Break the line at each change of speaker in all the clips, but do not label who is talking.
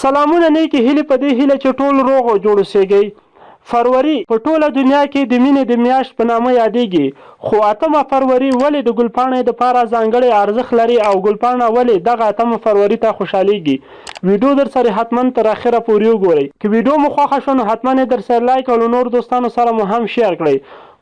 سلامونه نیکې هیلې په دې هیله چې ټول روغ او جوړ اوسیږئ. فروري په ټوله دنیا کې د مینې د میاشت په نامه یادیږي خو اتمه فروري ولې د ګلپاڼې دپاره ځانګړی ارزښت لري او ګلپاڼه ولې دغه اتمه فروري ته خوشحالیږي ویډیو درسره حتما تر اخره پورې وګورئ که ویډیو مو خوښه شوه نو حتما یې درسره لایک او له نورو دوستانو سره مو هم شیر کړئ.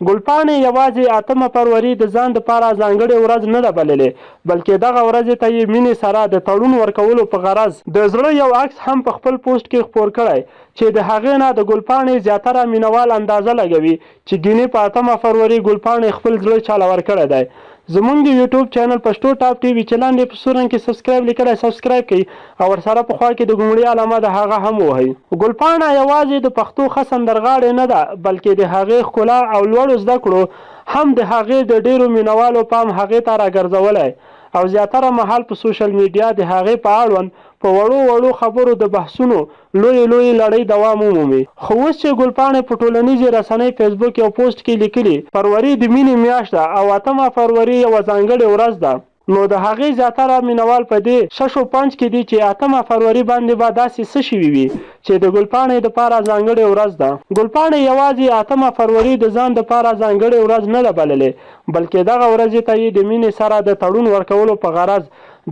ګلپاڼې یوازې اتمه فروري د ځان دپاره ځانګړې ورځ نه ده بللې بلکې دغه ورځې ته یې مینې سره د تړون ورکولو په غرض د زړه یو عکس هم په خپل پوسټ کې خپور کړی چې د هغې نه د ګلپاڼې زیاتره مینوال اندازه لګوي چې ګینې په اتمه فروري ګلپاڼې خپل زړه چاله ورکړی دی. زمونږ د یوټیوب چینل پښتو ټاپ ټي وي چې لاندې په سور رنګ کې سبسکرایب لیکلی سبسکرایب کړئ او ورسره په خوا کې د ګونګړي علامه ده هغه هم ووهئ. ګلپاڼه یوازې د پښتو ښه سندرغاړې نه ده بلکې د هغې ښکلا او لوړو زده کړو هم د هغې د ډېرو مینوالو پام هغې ته راګرځولی او زیاتره مهال په سوشل میډیا د هغې په اړوند په وړو وړو خبرو د بحثونو لویې لویې لړۍ دوام ومومي. خو اوس چې ګلپاڼې په ټولنیزې رسنۍ فیسبوک یو پوسټ کې لیکلي، فروري د مینې میاشت ده او اتمه فروري یوه ځانګړې ورځ ده، نو د هغې زیاتره مینوال په دې شش و پنج کې دي چې اتمه فروري باندې به داسې څه شوي وي چې د ګلپاڼې دپاره ځانګړې ورځ ده. ګلپاڼې یوازې اتمه فروري د ځان دپاره ځانګړې ورځ نه ده بللې، بلکې دغه ورځې ته یې د مینې سره د تړون ورکولو په غرض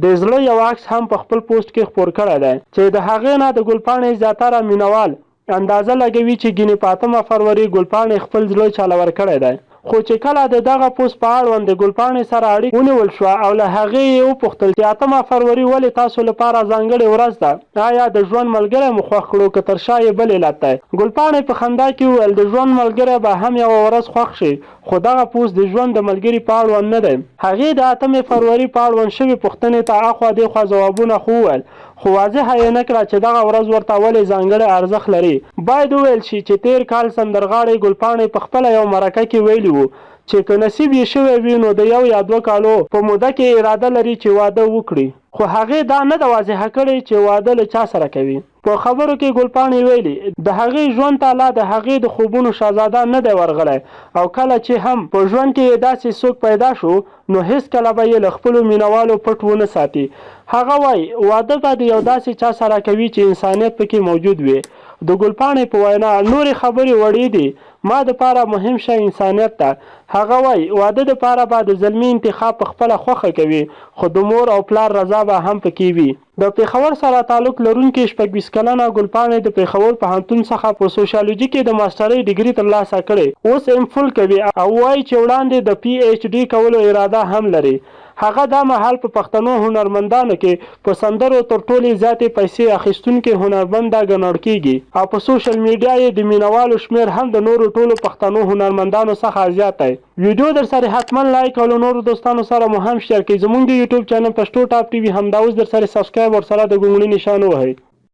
د زړه یو عکس هم په خپل پوسټ کې خپور کړی دی چې د هغې نه د ګلپاڼې زیاتره مینوال اندازه لګوي چې ګینې په اتمه فروري ګلپاڼې خپل زړه چاله ورکړی دی. خو چې کله د دغه پوسټ په اړوند د ګلپاڼې سره اړیکه ونیول شوه او له هغې یې وپوښتل چې اتمه فروري ولې تاسو لپاره ځانګړې ورځ ده؟ آیا د ژوند ملګری مو خوښ کړو که تر شا یې بل علت دی؟ ګلپاڼې په خندا کې وویل، د ژوند ملګری به هم یوه ورځ خوښ شي، خو دغه پوسټ د ژوند د ملګري په اړوند نه دی. هغې د اتمې فروري په اړوند شوې پوښتنې ته اخوا دېخوا ځوابونه خو وویل، خو واضحه یې نه کړه چې دغه ورځ ورته ولې ځانګړی ارزښت لري. باید وویل شي چې تېر کال سندرغاړې ګلپاڼې په خپله یوه مرکه کې ویلي وو چې که نصیب یې شوی وي نو د یو یا دوه کالو په موده کې اراده لري چې واده وکړي. خو هغې دا نه ده واضحه کړې چې واده له چا سره کوي. په خبرو کې ګلپاڼې ویلي، د هغې ژوند ته لا د هغې د خوبونو شهزاده نه دی ورغلی او کله چې هم په ژوند کې یې داسې څوک پیدا شو، نو هېڅکله به یې له خپلو مینهوالو پټ ونه ساتي. هغه وايي، واده به د یو داسې چا سره کوي چې انسانیت پکې موجود وي. د ګلپاڼې په وینا، نورې خبرې وړې دي، ما دپاره مهم شی انسانیت ده. هغه وايي، واده دپاره به د زلمي انتخاب په خپله خوښه کوي، خو د مور او پلار رضا به هم پکې وي. د پېښور سره تعلق لرونکې 26 کلنه ګلپاڼې د پېښور پوهنتون څخه په سوشیالوجي کې د ماسټرۍ ډګري ترلاسه کړې، اوس اېم فل کوي او وايي چې وړاندې د پي اېچ ډي کولو اراده هم لري. هغه دا مهال په پښتنو هنرمندانو کې په سندرو تر ټولې زیاتې پیسې اخیستونکې هنرمنده ګڼل کېږي او په سوشل میډیا یې د مینوالو شمېر هم د نورو ټولو پښتنو هنرمندانو څخه زیات دی. ویډیو درسره حتما لایک او له نورو دوستانو سره مو هم شیر کړئ. زمونږ د یوټیوب چینل پښتو ټاپ ټي وي همدا اوس درسره سبسکرایب ورسره د ګونګړي نشان ووهئ.